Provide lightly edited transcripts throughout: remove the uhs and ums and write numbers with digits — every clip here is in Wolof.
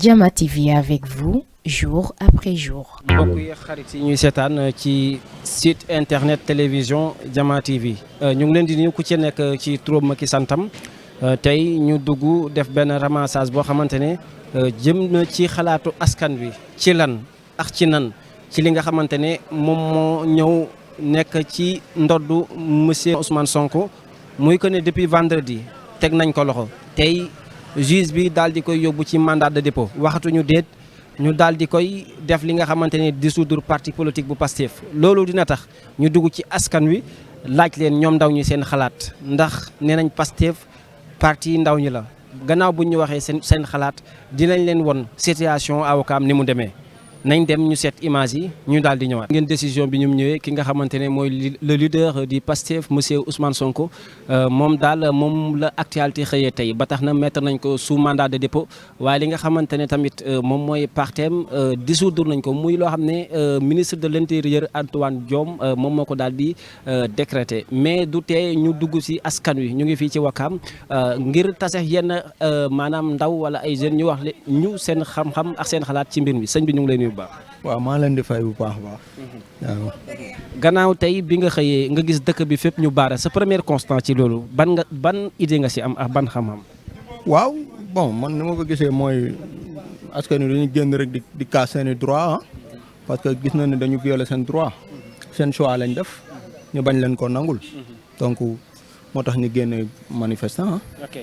Diama TV avec vous jour après jour. mbokk yi xarit yi ñuy seetaan ci site internet télévision Diama TV ñu ngi leen di nuyu ku ci nekk ci turam ak santam tey ñu dugg def benn ramassage boo xamante ne jëm na ci xalaatu askan wi ci lan ak ci nan ci li nga xamante ne moom moo ñëw nekk ci ndoddu monsieur Ousmane Sonko muy que ne depuis vendredi teg nañ ko loxo tey juge bi daal di koy yóbbu ci mandat de dépôt waxatuñu déet. ñu daal di koy def li nga xamante ne dissoudre parti politique bu Pastef loolu dina tax ñu dugg ci askan wi laaj leen ñoom ndaw ñi seen xalaat ndax nee nañ Pastef parti ndaw ñi la gannaaw bu ñu waxee seen xalaat dinañ leen won situation avocat ni mu demee nañ dem ñu seet image yi ñu daal di ñëwaat. ngeen décision bi ñu ñëwee ki nga xamante ne mooy le leader du Pastef monsieur Ousmane Sonko moom daal moom la actualité xëyee tey ba tax na mettre nañ ko sous mandat de dépôt waaye li nga xamante ne tamit moom mooy partem dissoudre nañ ko muy loo xam ne ministre de l'intérieur Antoine Diome moom moo ko daal di décréter mais du tee ñu dugg ci askan wi ñu ngi fii ci Wakaam ngir tase yenn maanaam ndaw wala ay jeunes ñu wax ñu seen xam-xam ak seen xalaat ci mbir mi sëñ bi ñu ngi lay nuyu. waaw maa leen di fay bu baax waaw. gannaaw tey bi nga xëyee nga gis dëkk bi fépp ñu baara sa première constat ci loolu ban idée nga ci am ak ban xam-xam. waaw bon man ni ma ko gisee mooy askan wi dañuy génn rek di kaas seeni droit parce que gis na ne dañu violer seen droit seen choix lañ def ñu bañ leen ko nangul donc moo tax ñu génne manifestant ok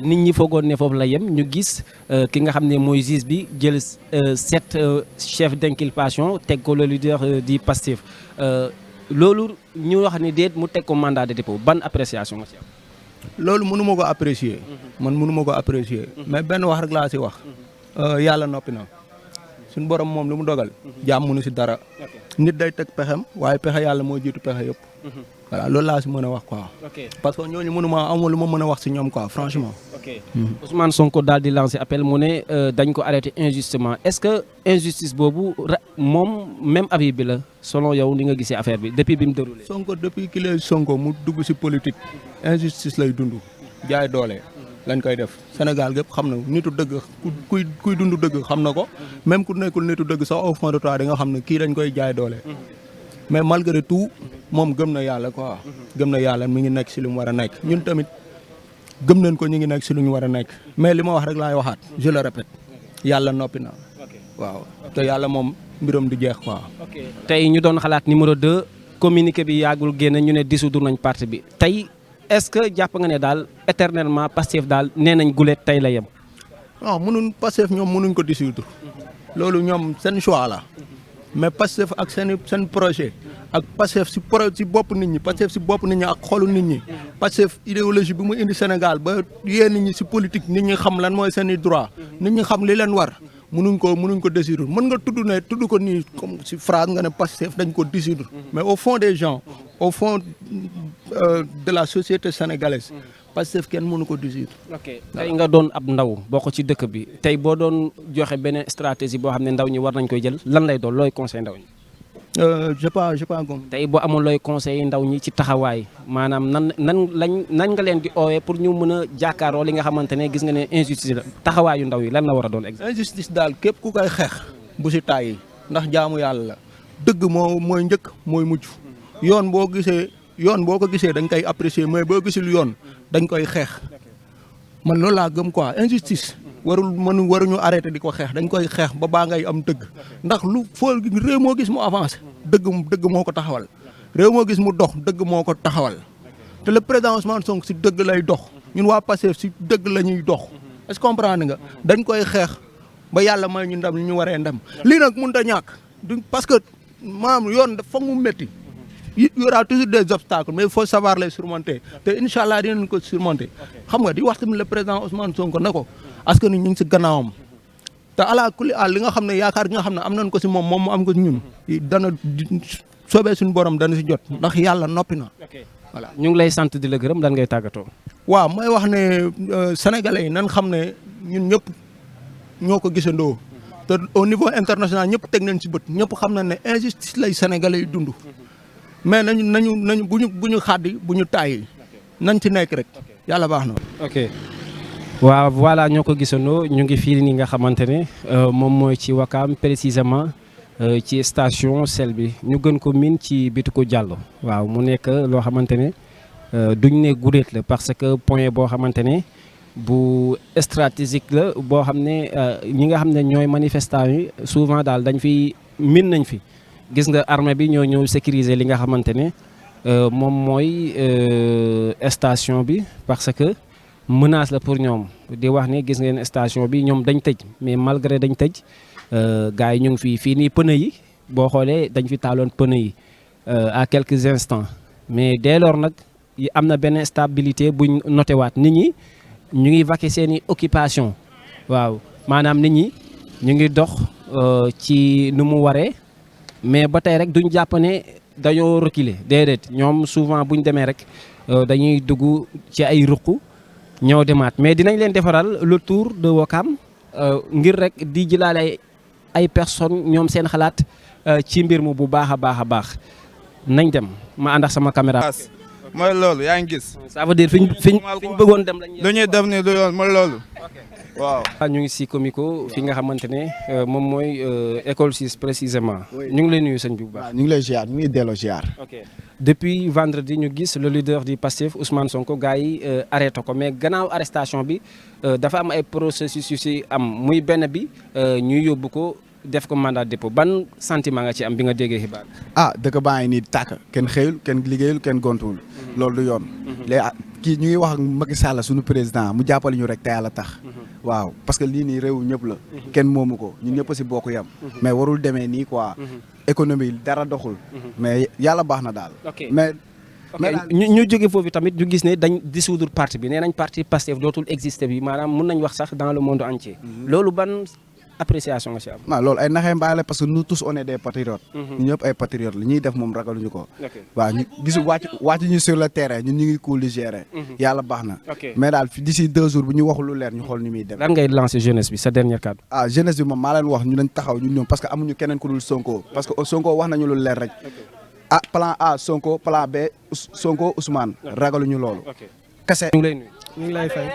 nit ñi foogoon ne foofu la yem ñu gis ki nga xam ne mooy juge bi jël 7 chefs d'inculpation teg ko le leader du Pastef loolu ñu wax ni déet mu teg ko mandat de dépôt ban appréciation nga ci am. loolu mënu ma ko apprécier. man mënu ma ko apprécier. mais benn wax rek laa si wax. yàlla noppi na suñu borom moom lu mu dogal. jaam mënu si dara. nit day teg pexem waaye pexe yàlla moo jiitu pexe yëpp. voilà loolu laa si mën a wax quoi. parce que ñooñu mënuma amul lu ma mën a wax si ñoom quoi franchement. Ousmane Sonko daal di lancer appel mu ne dañ ko arrêté injustement est-ce que injustice boobu moom même avis bi la selon yow ni nga gisee affaire bi depuis bi mu déroulé. Sonko depuis qu'il est Sonko mu dugg si politique injustice lay dund jaay doole lañ koy def Sénégal gépp xam na nitu dëgg kuy dund dëgg xam na ko même ku nekkul nitu dëgg sax au fond de toi di nga xam ne kii dañ koy jaay doole. mais malgré tout moom gëm na yàlla quoi. gëm na yàlla mi ngi nekk si lu mu war a nekk ñun tamit gëm nañ ko ñu ngi nekk si lu ñu war a nekk mais li ma wax rek laay waxaat je le répète yàlla noppi na. waaw te yàlla moom mbiram du jeex quoi. tey ñu doon xalaat numéro 2 communiqué bi yàggul génn ñu ne dissoudre nañ parti bi tey est-ce que jàpp nga ne daal éternellement Pastef daal nee nañ gulet tey la yem. non mënuñ Pastef ñoom mënuñ ko dissoudre loolu ñoom seen choix la. mais Pastef ak seen projet ak Pastef si bopp nit ñi Pastef si bopp nit ñi ak xolu nit ñi Pastef idéologie bi mu indi Sénégal ba yee nit ñi si politique nit ñi xam lan mooy seen i droit nit ñi xam li leen war mënuñ ko dissoudre mën nga tudd ko nii comme si phrase nga ne Pastef dañ ko dissoudre mais au fond des gens au fond de la société sénégalaise Pastef kenn mënu ko dissoudre. tey nga doon ab ndaw bokk ci dëkk bi tey boo doon joxe benn stratégie boo xam ne ndaw ñi war nañ koy jël lan lay doon looy conseil ndaw ñi. j'ai pas compris. tey boo amoon looy conseil ndaw ñi ci taxawaay maanaam nan nga leen di oowee pour ñu mën a jàkkaaroo li nga xamante ne gis nga ne injustice la taxawaayu ndaw yi lan la war a doon exact. injustice daal képp ku koy xeex bu si tàyyi ndax jaamu yàlla la dëgg mooy njëkk mooy mujj yoon boo ko gisee dañ koy apprécier mais boo gisul yoon dañ koy xeex man loolu laa gëm quoi injustice waruñu arrêté di ko xeex dañ koy xeex ba baa ngay am dëgg ndax réew moo gis mu avancé dëgg moo ko taxawal réew moo gis mu dox dëgg moo ko taxawal te le président Ousmane Sonko si dëgg lay dox ñun waa Pastef si dëgg la ñuy dox est-ce que comprendre nga dañ koy xeex ba yàlla may ñu ndam li ñu waree ndam lii nag mënut a ñàkk parce que maanaam yoon foog mu métti il y aura toujours des obstacles mais il faut savoir les surmonter te incha allah dinañ ko surmonter xam nga di wax tamit le président Ousmane Sonko ne ko askan wi ñu ngi si gannaawam te ala kulli àll li nga xam ne yaakaar gi nga xam ne am nañ ko si moom mu am ko si ñun dana soobee suñu borom dana si jot ndax yàlla noppi na. voilà ñu ngi lay sant di la gërëm lan ngay tàggatoo. waaw mooy wax ne sénégalais yi nan xam ne ñun ñëpp ñoo ko gisandoo te au niveau international ñëpp teg nañ si bët ñëpp xam nañ ne injustice lay sénégalais yi dund. mais nañu bu ñu xàddi bu ñu tàyyi nañ ci nekk rek yàlla baax na. ok waaw voilà ñoo ko gisandoo ñu ngi fii nii nga xamante ne moom mooy ci Wakaam précisément ci station sel bi ñu gën ko miin ci Bitiku Diallo waaw mu nekk loo xamante ne duñ ne guréet la parce que point boo xamante ne bu stratégique la boo xam ne ñi nga xam ne ñooy manifestants yi souvent daal dañ fi miin nañ fi gis nga armée bi ñoo ñëw sécuriser li nga xamante ne moom mooy station bi parce que menace la pour ñoom di wax ne gis ngeen station bi ñoom dañ tëj mais malgré dañ tëj gars yi ñu ngi fii nii pneu yi boo xoolee dañ fi taaloon pneu yi à quelques instants mais dès lors nag am na benn stabilité buñ noté waat nit ñi ñu ngi vaquer seeni occupation waaw maanaam nit ñi ñu ngi dox ci nu mu waree mais ba tey rek duñ jàpp ne dañoo reculer déedéet ñoom souvent buñ demee rek dañuy dugg ci ay ruq ñëw demaat mais dinañ leen defaral le tour de Ouakam ngir rek di jëlaale ay personnes ñoom seen xalaat ci mbir mu bu baax a baax nañ dem ma ànd ak sama caméra. mooy loolu yaa ngi gis. ça veut dire fi ñu bëggoon dem lañ. lu ñuy def ni du yoon mooy loolu. waaw. ñu ngi si Comico fi nga xamante ne moom mooy école 6 précisément. ñu ngi lay nuyu sëñ bi bu baax. ñu ngi lay ziar ñu ngi delloo ziar. ok depuis vendredi ñu gis le leader du Pastef Ousmane Sonko gars yi arrêté ko mais gannaaw arrestation bi dafa am ay processus yu si am muy benn bi ñuy yóbbu ko def ko mandat dépôt ban sentiment nga ci am bi nga déggee xibaar. dëkk baa ngi nii tàkk kenn xëyul kenn liggéeyul kenn gontuwul. loolu du yoon. léegi kii ñu ngi wax ak Macky Sall suñu président mu jàppale ñu rek te yàlla tax. waaw parce que lii nii réew ñëpp la. kenn moomu ko ñun ñëpp si bokk yam. mais warul demee nii quoi. économie dara doxul. mais yàlla baax na daal. mais ñu jóge foofu tamit ñu gis ne dañ dissoudre parti bi nee nañ parti Pastef dootul exister bi maanaam mun nañ wax sax dans le monde entier. loolu ban appréciation nga si am. loolu ay naxee mbaay la parce que nous tous on est des patriotes. ñu ñëpp ay patriotes la ñuy def moom ragaluñu ko. waaw ñu gisu wàcc ñu sur le terrain ñun ñu ngi cool di gérer. yàlla baax na. mais daal d'ici 2 jours bu ñu waxul lu leer ñu xool ni muy dem. lan ngay lancer jeunesse bi sa dernier cadre. jeunesse bi moom maa leen wax ñu dañ taxaw ñun ñoom parce que amuñu keneen ku dul Sonko parce que Sonko wax nañu lu leer rek. plan A Sonko plan B Sonko Ousmane ragaluñu loolu. kese. ñu ngi lay nuyu. ñu ngi lay fay.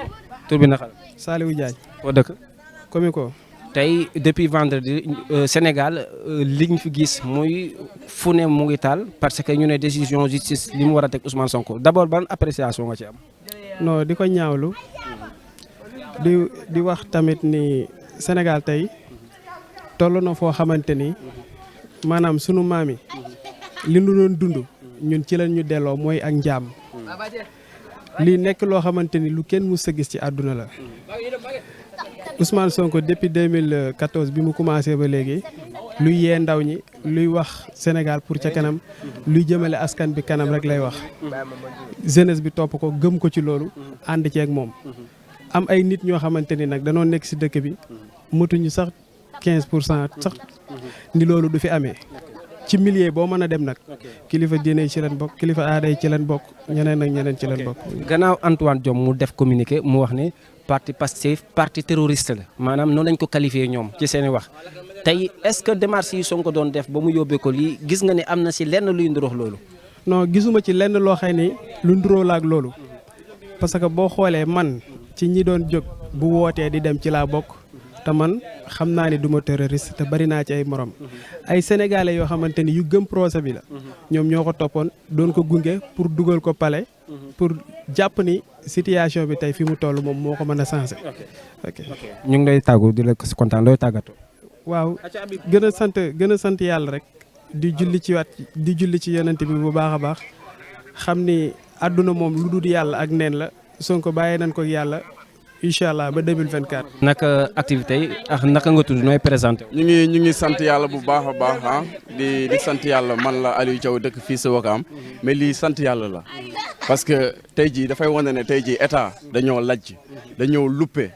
tur bi naka la. Saliou Diagne. foo dëkk. Comico. tey depuis vendredi Sénégal liñ fi gis muy fu ne mu ngi taal parce que ñu ne décision justice li mu war a teg Ousmane Sonko d'abord ban appréciation nga ci am. non di ko ñaawlu di wax tamit ni Sénégal tey toll na foo xamante ni maanaam sunu maam yi li nu doon dund ñun ci lañ ñu delloo mooy ak njaam lii nekk loo xamante ni lu kenn mus a gis ci àdduna la. Ousmane Sonko depuis 2014 bi mu commencé ba léegi luy yee ndaw ñi luy wax Sénégal pour ca kanam luy jëmale askan bi kanam rek lay wax jeunesse bi topp ko gëm ko ci loolu ànd ci ak moom am ay nit ñoo xamante ni nag danoo nekk si dëkk bi mëtuñu sax 15% sax ni loolu du fi amee ci milieu boo mën a dem nag kilifa diine ci leen bokk kilifa aada yi ci leen bokk ñeneen ak ñeneen ci leen bokk. gannaaw Antoine Diome mu def communiqué mu wax ne parti Pastef parti terroriste la maanaam noonu lañ ko qualifié ñoom ci seen i wax tey est-ce que démarche yi Sonko doon def ba mu yóbbee ko lii gis nga ne am na si lenn luy nduróox loolu. non gisuma ci lenn loo xam ni lu nduróo la ak loolu parce que boo xoolee man ci ñi doon jóg bu wootee di dem ci laa bokk te man xam naa ni du ma terroriste te bari naa ci ay morom ay sénégalais yoo xamante ni yu gëm procès bi la ñoom ñoo ko toppoon doon ko gunge pour dugal ko palais pour jàpp ni situation bi tey fi mu toll moom moo ko mën a changé. ok ñu ngi lay tàggu di la ko si kontaan looy tàggatoo. waaw gën a sant yàlla rek di julli ci yonent bi bu baax a baax xam ni àdduna moom lu dul yàlla ak neen la Sonko bàyyee nañ ko yàlla incha allah ba 2024. naka activité yi ak naka nga tudd nooy présenté. ñu ngi sant yàlla bu baax a baax di sant yàlla man la Aliou Thiaw dëkk fii sa Wakaam mais lii sant yàlla la parce que tey jii dafay wane ne tey jii état dañoo lajj dañoo luppe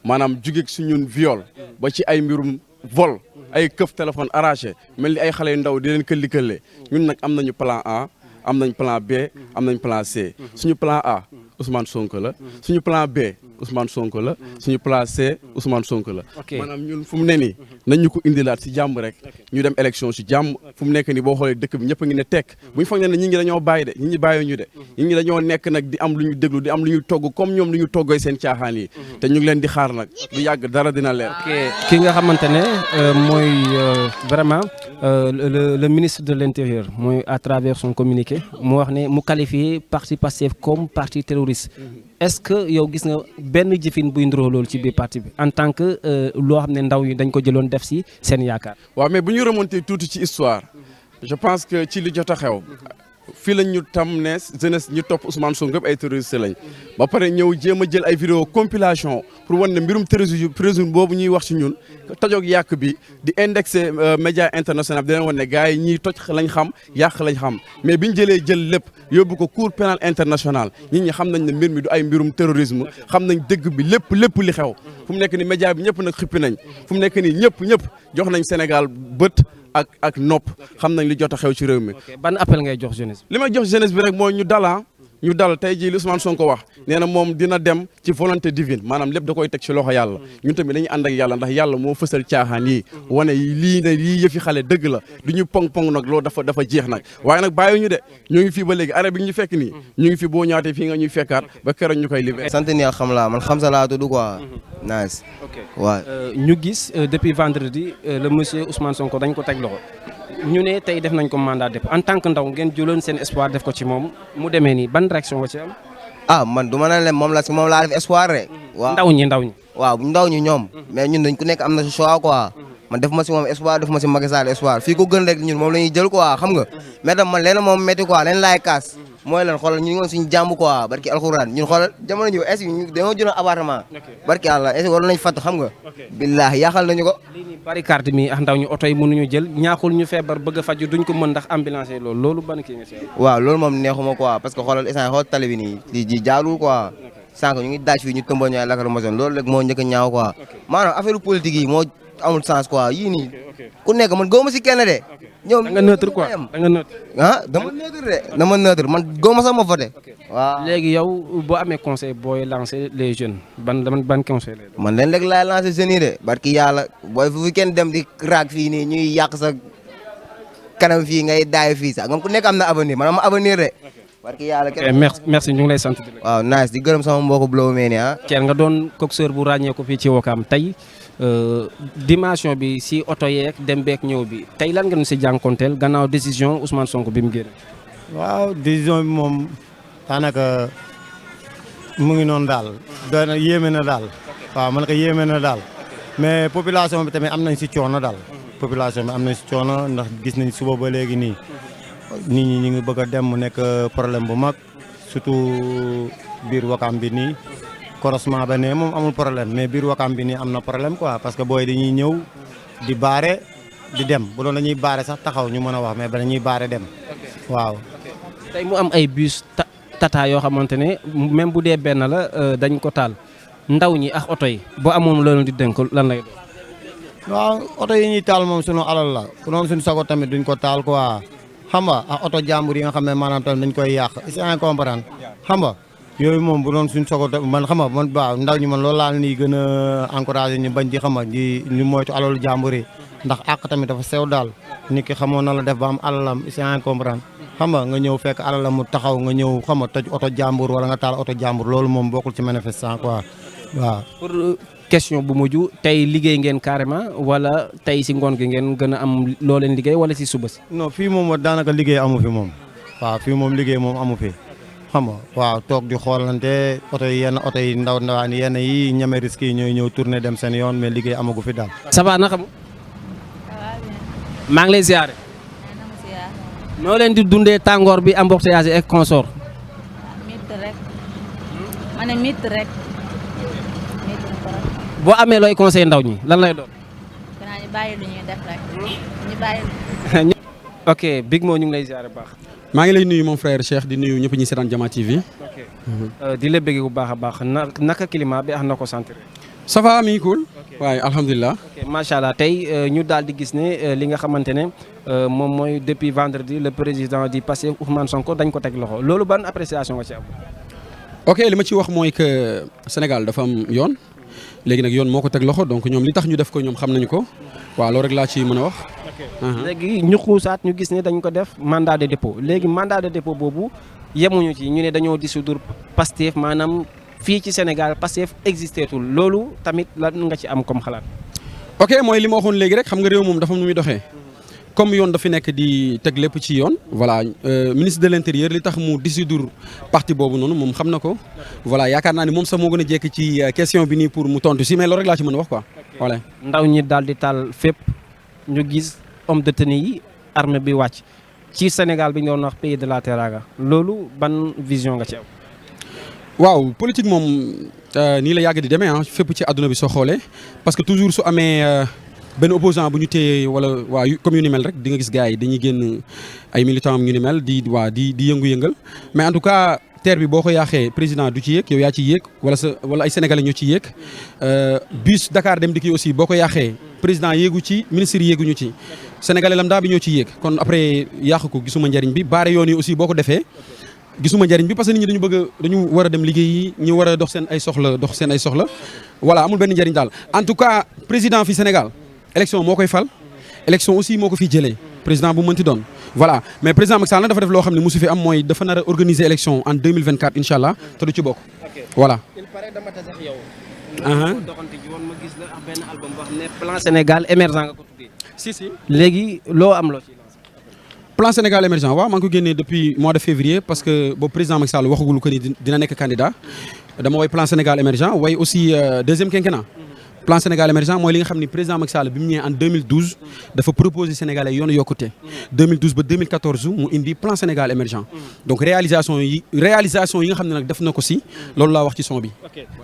maanaam jugeeg suñu viol ba ci ay mbirum vol ay këf téléphone arraché mel ni ay xale yu ndaw di leen këlli-këllee ñun nag am nañu plan A am nañ plan B am nañ plan C suñu plan A Ousmane Sonko la suñu plan B Ousmane Sonko la suñu plan C Ousmane Sonko la maanaam ñun fu mu ne nii nañ ñu ko indilaat si jàmm rek ñu dem élection si jàmm fu mu nekk nii boo xoolee dëkk bi ñëpp a ngi ne tekk bu ñu foog ne ñi ngi dañoo bàyyi de ñi bàyyi ñu de ñi dañoo nekk nag di am lu ñu déglu di am lu ñu togg comme ñoom lu ñu toggee seen caaxaan yi te ñu ngi leen di xaar nag du yàgg dara dina leer. ki nga xamante ne mooy vraiment le ministre de l'Intérieur mooy à travers son communiqué mu wax ne mu qualifié parti Pastef comme parti terroriste est-ce que yow gis nga benn jëfin buy nduroo loolu ci biir parti bi en tant que loo xam ne ndaw yi dañ ko jëloon def si seen yaakaar. waaw mais bu ñu remonté tuuti ci histoire je pense que ci li jot a xew fii lañ ñu tam ne jeunesse ñu topp Ousmane Sonko ay terroriste lañ ba pare ñëw jéem a jël ay vidéo compilation pour wan ne mbirum terrorisme boobu ñuy wax ci ñun tojoog yàq bi di indexé média international bi dina wan ne gars yi ñiy toj lañ xam yàq lañ xam mais biñ jëlee jël lépp yóbbu ko cour pénal international nit ñi xam nañ ne mbir mi du ay mbirum terrorisme xam nañ dëgg bi lépp li xew fu mu nekk ni média bi ñëpp nag xippi nañ fu mu nekk nii ñëpp jox nañ Sénégal bët ak nopp xam nañ li jot a xew ci réew mi. ban appel ngay jox jeunesse bi. li may jox jeunesse bi rek mooy ñu dal tey jii li Ousmane Sonko wax nee na moom dina dem ci volonté divine maanaam lépp da koy teg ci loxo yàlla ñun tamit dañuy ànd ak yàlla ndax yàlla moo fësal caaxaan yi wane lii yëfi xale dëgg la du ñu pong nag loolu dafa jeex nag waaye nag bàyyi ñu de ñu ngi fii ba léegi arrêt bi ñu fekk nii ñu ngi fi boo ñaatee fii nga ñuy fekkaat ba keroog ñu koy libéré. sant ni alhamdulilah man xam sa laa tudd quoi. nice. waaw ñu gis depuis vendredi le monsieur Ousmane Sonko dañ ko teg loxo. ñu ne tey def nañ ko mandat de dépôt en tant que ndaw ngeen jëloon seen espoir def ko ci moom mu demee nii ban réaction nga ci am. man du ma ne leen moom laa def espoir rek. waaw ndaw ñi. waaw ndaw ñi ñoom. mais ñun dañ ku nekk am na choix quoi. man def ma si moom espoir def ma si Macky Sall espoir fii ko gën rek ñun moom la ñuy jël quoi xam nga. mais tam man leen moom métti quoi leen laay kaas. mooy lan xoolal ñu ngi woon suñu jàmm quoi barki alxuraan ñun xoolal jamono ji est-ce que ñu dañoo jëloon appartement. barki àlla est-ce que waroon nañ fatt xam nga. billaahi yaaxal nañu ko. lii nii barricade mi ak ndaw ñu oto yi mënuñu jël ñaaxul ñu feebar bëgg a faju duñ ko mën ndax ambulance loolu ban kii nga si waaw loolu moom neexuma quoi parce que xoolal instant xool tali bi nii lii ji jaarul quoi sànq ñu ngi daaj fii ñu tëmboo ñooy lacrymogène loolu rek moo njëkk a ñaaw quoi maanaam affaire politique yi moo amul sens quoi yii nii ku nekk man góoma si kenn de ñoom da nga neutre quoi da nga neutre dama neutre man góoma sax ma voté waaw léegi yow boo amee conseil booy lancer les jeunes ban conseil lay man leen rek laay lancer jeunes yi de barki yàlla booy fu fi kenn dem di raag fii nii ñuy yàq sa kanam fii ngay daay fii sax ku nekk am na avenir man am avenir de barki yàlla merci ñu ngi lay sant waaw nice di gërëm sama mbokku blow mee ni Thierno nga doon coxeur bu ràññee ko fii ci Ouakam tey dimension bi si oto yeeg dem beek ñëw bi tey lan nga ñu si jànkonteel gannaaw décision Ousmane Sonko bi mu génn. waaw décision bi moom daanaka mu ngi noonu daal doy na yéeme na daal waaw man ko yéeme na daal mais population bi tamit am nañ si coono daal population bi am nañ si coono ndax gis nañ suba ba léegi nii nit ñi ñu ngi bëgg a dem mu nekk problème bu mag surtout biir Ouakam bi nii croisement ba ne moom amul problème mais biir Ouakam bi nii am na problème quoi parce que booy dañuy ñëw di baare di dem bu doon dañuy baare sax taxaw ñu mën a wax mais ba dañuy baare dem waaw. tey mu am ay bus tata yoo xamante ne même bu dee benn la dañ ko taal ndaw ñi ak oto yi boo amoon loolu di dénk lan lay doon. waaw oto yi ñuy taal moom sunu alal la ku noonu suñu sago tamit duñ ko taal quoi xam nga ak oto jàmbur yi nga xam ne maanaam tamit dañ koy yàq est-ce que comprendre xam nga yooyu moom bu doon suñu sago man xam nga man waaw ndaw ñi man loolu laa ni gën a encouragé ñu bañ di xam nga di ñu moytu alalu jàmbur yi ndax àq tamit dafa sew daal nit ki xamoon na la def ba am alalam est-ce que comprendre xam nga ñëw fekk alalam mu taxaw nga ñëw xam nga toj oto jàmbur wala nga taal oto jàmbur loolu moom bokkul ci manifestant quoi waaw. pour question bu mujj tey liggéey ngeen carrément wala tey si ngoon gi ngeen gën a am loo leen liggéey wala si suba si. non fii moom daanaka liggéey amu fi moom waaw fii moom liggéey moom amu fi xam nga waaw toog di xoolante oto yi yenn oto yi ndawaan yenn yi ñeme risque yi ñooy ñëw tourner dem seen yoon mais liggéey amagu fi daal. ça va naka maa ngi lay ziare. noo leen di dundee tàngoor bi embouteillage ak consort. mit rek ma ne mit rek. boo amee looy conseil ndaw ñi lan lay doon. xanaa ñu bàyyi lu ñuy def rek ñu bàyyi. ok Big Mo ñu ngi lay ziare bu baax. maa ngi lay nuyu mon frère Cheikh di nuyu ñëpp ñi seetaan Jama TV. di la bëgg bu baax a baax naka climat bi ak na ko sentir. ça va mi ngi cool. waaye alhamdulilah. ok macha allah tey ñu daal di gis ne li nga xamante ne moom mooy depuis vendredi le président di Pastef Ousmane Sonko dañ ko teg loxo loolu ban appréciation nga ci am. ok li ma ci wax mooy que Sénégal dafa am yoon léegi nag yoon moo ko teg loxo donc ñoom li tax ñu def ko ñoom xam nañu ko waaw loolu rek laa ci mën a wax. léegi ñu xuusaat ñu gis ne dañ ko def mandat de dépôt léegi mandat de dépôt boobu yemuñu ci ñu ne dañoo dissoudre Pastef maanaam fii ci Sénégal Pastef existeetul loolu tamit lan nga ci am comme xalaat. ok mooy li ma waxoon léegi rek xam nga réew moom dafa am nu muy doxee comme yoon dafa nekk di teg lépp ci yoon voilà ministre de l'intérieur li tax mu dissoudre parti boobu noonu moom xam na ko voilà yaakaar naa ni moom sax moo gën a jekk ci question bi nii pour mu tontu si mais loolu rek laa ci mën a wax quoi voilà. ndaw ñi daal di taal fépp ñu gis homme de tenue yi armée bi wàcc ci Sénégal bi ñu doon wax pays de la Teranga loolu ban vision nga ci am. waaw politique moom nii la yàgg di demee ah fépp ci àdduna bi soo xoolee parce que toujours su amee benn opposant bu ñu téye wala waa comme yu ni mel rek di nga gis gars yi dañuy génn ay militants am ñu ni mel di yëngu-yëngal mais en tout cas terre bi boo ko yaaxee président du ci yéeg yow yaa ci yéeg wala ay sénégalais ñoo ci yéeg bus Dakar dem dikki aussi boo ko yaaxee président yéegu ci ministre yéeguñu ci sénégalais lambda bi ñoo ci yéeg kon après yàq ko gisuma njariñ bi baare yoon yi aussi boo ko defee gisuma njariñ bi parce que nit ñi dañu war a dem liggéeyi ñu war a dox seen ay soxla voilà amul benn njariñ daal en tout cas président fi Sénégal élection moo koy fal élection aussi moo ko fi jëlee président bu mënti doon voilà mais président Macky Sall nag dafa def loo xam ne mosu fi am mooy dafa nar a organiser élection en 2024 incha allah te du ci bokk voilà. il paraît dama tase ak yow. doxantu ji woon ma gis la ak benn album boo xam ne plan Sénégal émergent nga ko tuddee. si léegi loo am loo ci lancé. plan Sénégal émergent waaw maa ngi ko génnee depuis mois de février parce que boobu président Macky Sall waxagul ko ni dina nekk candidat dama woy plan Sénégal émergent way aussi deuxième quinquennat plan Sénégal émergent mooy li nga xam ni président Macky Sall bi mu ñëwee en 2012 dafa proposé Sénégalais yoonu yokkute 2012 ba 2014 mu indi plan Sénégal émergent donc réalisation yi nga xam ne nag def na ko si loolu laa wax ci son bi.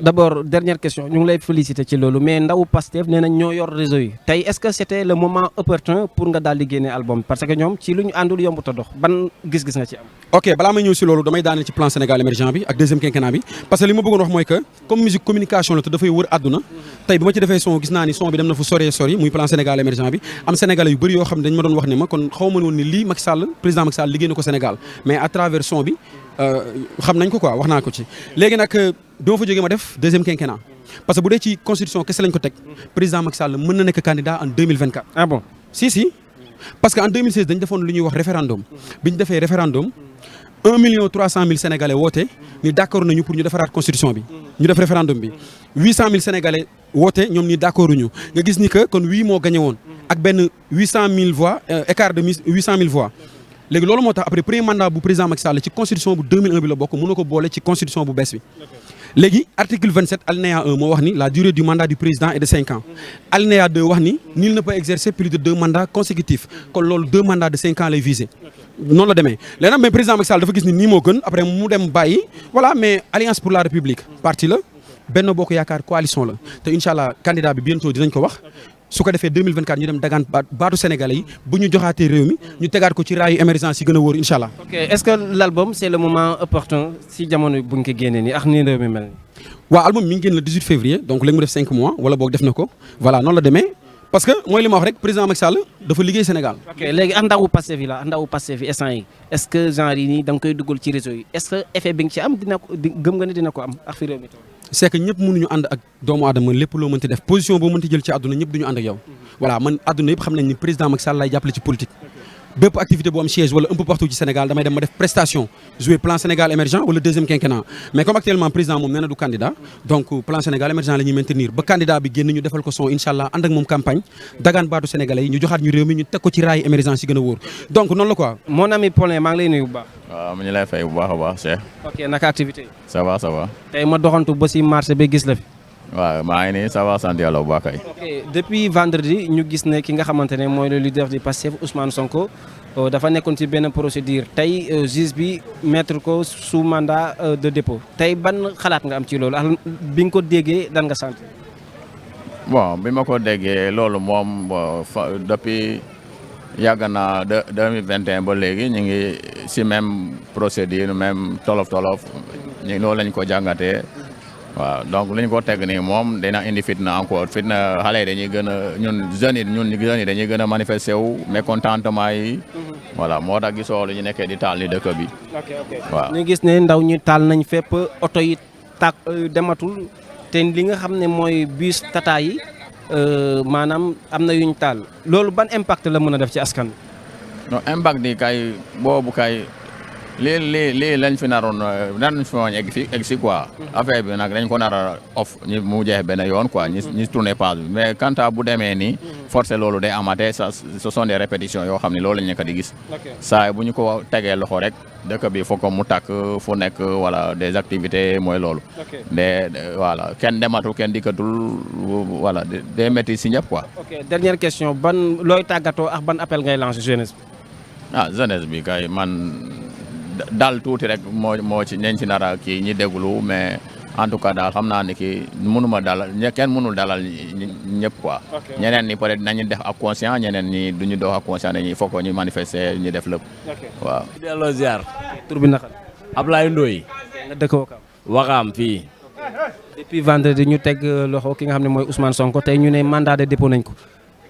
d'abord dernière question ñu ngi lay féliciter ci loolu mais ndawu Pastef nee nañ ñoo yor réseau yi tey est-ce que c'était le moment opportun pour nga daal di génne album parce que ñoom ci lu ñu àndul yombut a dox ban gis-gis nga ci am. ok balaa may ñëw si loolu damay daaneel ci plan Sénégal émergent bi ak deuxième quinquennat bi parce que li ma bëggoon wax mooy que comme musique communication la te dafay wër àdduna tey bi ma ci defee son gis naa ni son bi dem na fu sori muy plan Sénégal émergent bi am Sénégalais yu bëri yoo xam ne dañ ma doon wax ne ma kon xaw ma woon ni lii Macky Sall président Macky Sall liggéey na ko Sénégal mais à travers son bi xam nañ ko quoi wax naa ko ci léegi nag bi ma fa jógee ma def deuxième quinquennat parce que bu dee ci constitution kese lañ ko teg président Macky Sall mën na nekk candidat en 2024. ah bon si parce que en 2016 dañ defoon lu ñuy wax référendum bi ñu defee référendum 1,3 million Sénégalais woote ni d'accord nañu pour ñu defaraat constitution bi ñu def référendum bi 800 000 Sénégalais woote ñoom ñi d'accord ñu nga gis ni que kon wii moo gagné woon ak benn 800 000 voix écart de 800 000 voix léegi loolu moo tax après premier mandat bu président Macky Sall ci constitution bu 2001 bi la bokk mën na ko boole ci constitution bu bees bi léegi article 27 alinéa 1 moo wax ni la durée du mandat du président est de 5 ans alinéa 2 wax ni nul ne peut exercer plus de 2 mandats consécutifs kon loolu 2 mandats de 5 ans lay viser noonu la demee léegi nag mais président Macky Sall dafa gis ni nii moo gën après mu dem bàyyi voilà mais alliance pour la république parti la Benno Bokk Yaakaar coalition la te incha allah candidat bi bientôt dinañ ko wax su ko defee 2024 ñu dem dagaan baatu Sénégalais yi bu ñu joxaatee réew mi ñu tegaat ko ci raayu émergence yi gën a wóor incha allah. ok est-ce que l'album c'est le moment opportun si jamono bu ñu ko génnee nii ak nii réew mi mel nii. waaw album mi ngi génn le 18 février donc léegi mu def 5 mois wala boog def na ko voilà noonu la demee parce que mooy li ma wax rek président Macky Sall dafa liggéey Sénégal. ok léegi ndawu Pastef yi la ndawu Pastef yi instant yi est-ce que genre yi nii da nga koy dugal ci réseau yi est-ce que effet bi nga ci am dina ko gëm nga ne dina ko am ak fi réew mi toll. c'est que ñëpp mënuñu ànd ak doomu aadama lépp loo mënti def position boo mënti jël ci àdduna ñëpp duñu ànd ak yow voilà man àdduna yëpp xam nañ ni président Macky Sall lay jàppale ci politique bépp activité bu am siège wala un peu partout ci Sénégal damay dem ma def prestation jouer plan Sénégal émergent wala deuxième quinquennat mais comme actuellement président moom nee na du candidat donc plan Sénégal émergent la ñuy maintenir ba candidat bi génn ñu defal ko son incha allah ànd ak moom campagne dagaan baatu sénégalais yi ñu joxaat ñu réew mi ñu teg ko ci raay émergence yi gën a wóor donc noonu la quoi. mon ami Paulin maa ngi lay nuyu bu baax. waaw mu ñu lay fay bu baax a baax Cheikh. ok naka activité yi. ça va ça va. tey ma doxantu ba si marché bi gis la fi. waaw maa ngi nii ça va sant yàlla bu baax kay. ok depuis vendredi ñu gis ne ki nga xamante ne mooy le leader du Pastef Ousmane Sonko dafa nekkoon ci benn procédure tey juge bi mettre ko sous mandat de dépôt tey ban xalaat nga am ci loolu ak bi nga ko déggee dan nga sant. bon bi ma ko déggee loolu moom depuis yàgg na 2021 ba léegi ñu ngi si même procédure même tolof ñu loolu lañ ko jàngatee. waaw donc li ñu ko teg nii moom dina indi fitna encore fitna xale yi dañuy gën a ñun jeunes yi dañuy gën a manifester wu mécontentement yi voilà moo tax gisoo lu ñu nekkee di taal ni dëkk bi. waaw ñu gis ne ndaw ñi taal nañ fépp oto yi tàkk dematul te li nga xam ne mooy bus tata yi maanaam am na yuñ taal loolu ban impact la mën a def ci askan. non impact di kay boobu kay lii lañ fi naroon nañ fi woon egg si quoi affaire bi nag dañ ko nar a off mu jeex benn yoon quoi ñi tourné page bi mais quant à bu demee nii forcé loolu day amatee ça ce sont des répétitions yoo xam ne loolu lañ nekk di gis saa bu ñu ko tegee loxo rek dëkk bi foog ko mu takk fu nekk wala des activités mooy loolu de voilà kenn dematul kenn dikkatul voilà day métti si ñëpp quoi. ok dernière question ban looy tàggatoo ak ban appel ngay lancer jeunesse bi. jeunesse bi kay man dal tuuti rek moo ci ñeñ ci nara kii ñi déglu mais en tout cas daal xam naa ni ki mënuma dalal kenn mënul dalal ñëpp quoi. ñeneen ñi peut être nañu def ak conscient ñeneen ñi duñu dox ak conscient dañuy foog ñu manifester ñu def lépp. waaw. delloo ziar. tur bi naka la. Ablaye Ndoye. nga dëkk Wakaam. Wakaam fii. depuis vendredi ñu teg loxo ki nga xam ne mooy Ousmane Sonko tey ñu ne mandat de dépôt nañ ko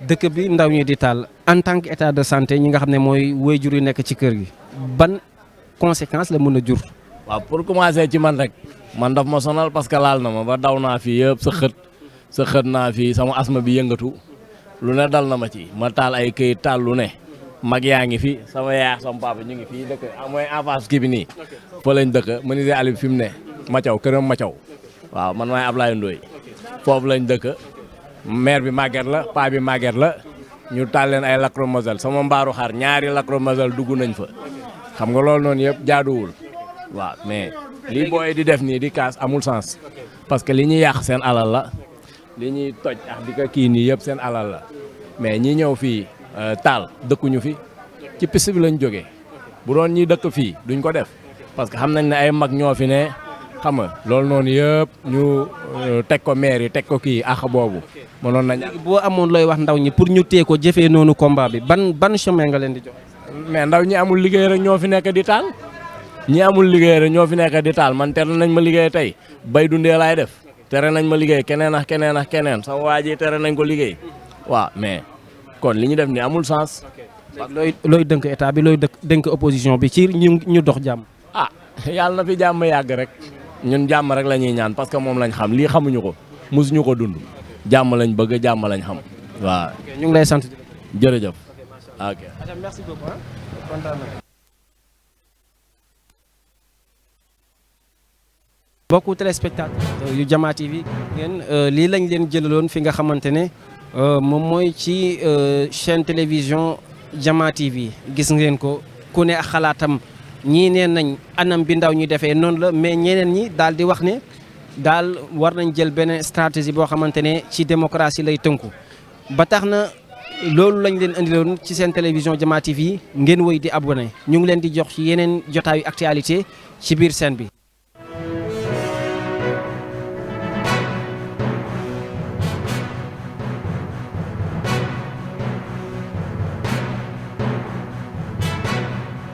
dëkk bi ndaw ñi di taal en tant que état de santé ñi nga xam ne mooy waajur yi nekk ci kër gi ban conséquence la mën a jur. waaw pour commencer ci man rek man daf ma sonal parce que laal na ma ba daw naa fii yëpp sa xët naa fii sama asma bi yëngatu lu ne dal na ma ci ma taal ay këyit taal lu ne mag yaa ngi fi sama yaay sama papa ñu ngi fii dëkk mooy en face kii bi nii fa lañ dëkk menuisier Aliou fi mu ne Macaw këram Macaw waaw man maay Ablaye Ndoye foofu lañ dëkk maire bi màgget la paa bi màgget la ñu taal leen ay lacrymogène sama mbaaru xar ñaari lacrymogène dugg nañ fa xam nga loolu noonu yëpp jaaduwul waaw mais lii booy di def nii di kaas amul sens parce que li ñuy yàq seen alal la li ñuy toj ak di ko kii nii yëpp seen alal la mais ñi ñëw fii taal dëkkuñu fi ci piste bi lañ jógee bu doon ñi dëkk fii duñ ko def parce que xam nañ ne ay mag ñoo fi ne xam nga loolu noonu yëpp ñu teg ko maire yi teg ko kii àq boobu mënoon nañ. boo amoon looy wax ndaw ñi pour ñu tee ko jëfee noonu combat bi ban chemin nga leen di jox. mais ndaw ñi amul liggéey rek ñoo fi nekk di taal ñi amul liggéey rek ñoo fi nekk di taal man tere nañ ma liggéey tey bay dundee laay def tere nañ ma liggéey keneen ak keneen ak keneen sama waa ji tere nañ ko liggéey waaw mais kon li ñu def ni amul sens. looy dënk état bi looy dënk opposition bi ci ñu dox jàmm. yàlla na fi jàmm yàgg rek ñun jàmm rek la ñuy ñaan parce que moom lañ xam lii xamuñu ko mosuñu ko dund jàmm lañ bëgg jàmm lañ xam waaw. ñu ngi lay sant. jërëjëf. ok. merci beaucoup. kontaan naa. mbokku téléspectateur yu Jama TV ngeen lii lañ leen jëlaloon fi nga xamante ne moom mooy ci chaîne télévision Jama TV gis ngeen ko ku ne ak xalaatam ñii neen nañ anam bi ndaw ñi defee noonu la mais ñeneen ñi daal di wax ne daal war nañ jël benn stratégie boo xamante ne ci démocratie lay tënku ba tax na loolu lañ leen indiloon ci seen télévision Jama TV ngeen woy di abonné ñu ngi leen di jox ci yeneen jotaayu actualité ci biir chaîne bi.